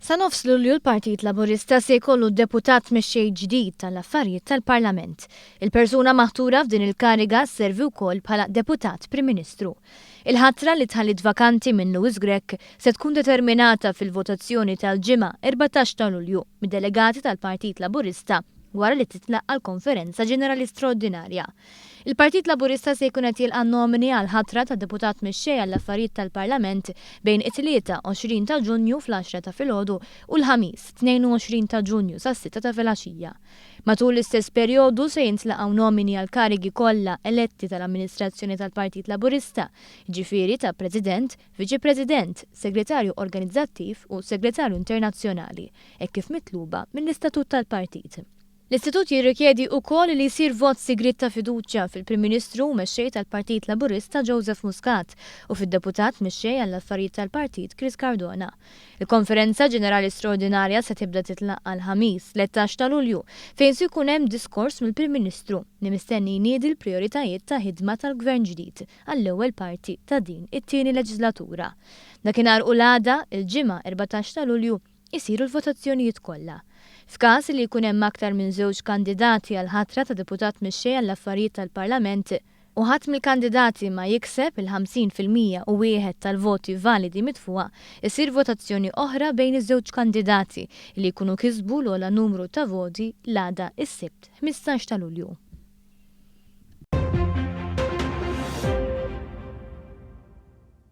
Sa nofs Lulju l-Partit Laburista se jkollu deputat mexxej ġdid tal-affarijiet tal-Parlament. Il-persuna maħtura f'din il-kariga sservi wkoll bħala Deputat Prim Ministru. Il-ħatra li tħalliet vakanti minn Louis Grech se tkun determinata fil-votazzjoni tal-Ġimgħa 14 ta' Lulju mid-delegati tal-Partit Laburista wara li titlaqqa' l-Konferenza Ġenerali Straordinarja. Il-Partit Laburista se jkun qed jilqa' nomini għall-ħatra ta' Deputat Mexxej għall-Affarijiet tal-Parlament bejn it-Tlieta 20 ta' Ġunju fl-għaxra ta' filgħodu u l-Ħamis 22 ta' Ġunju sas-sitta ta' filgħaxija. Matul l-istess perjodu se jintlaqgħu nomini għall-karigi kollha eletti tal-amministrazzjoni tal-Partit Laburista, jiġifieri ta' President, Viċi President, Segretarju Organizzattiv u Segretarju Internazzjonali, hekk kif mitluba mill-Istatut tal-Partit. L-istitut jirrikjedi ukoll li jsir vot sigriet ta' fiduċja fil-Prim Ministru u Mexxej tal-Partit Laburista Joseph Muscat u fid-Deputat Mexxej għall-Affarijiet tal-Partit Chris Cardona. Il-Konferenza Ġenerali Straordinarja se tibda titlaqqa' l-Ħamis, 13 ta' Lulju, fejn se jkun hemm diskors mill-Prim Ministru li mistenni jniedi l-prijoritajiet ta' ħidma tal-Gvern ġdid għall-ewwel parti ta' din it-tieni leġislatura. Dakinhar u l-għada, il-Ġimgħa 14 ta' Lulju, isiru l-votazzjonijiet kollha. F'każ li jkun hemm aktar minn żewġ kandidati għall-ħatra ta' Deputat Mexxej għall-Affarijiet tal-Parlament u ħadd mill-kandidati ma jikseb il-50% u wieħed tal-voti validi mitfugħa, issir votazzjoni oħra bejn iż-żewġ kandidati li jkunu kisbu l-ogħla numru ta' voti l-għada is-Sibt 15 ta' Lulju.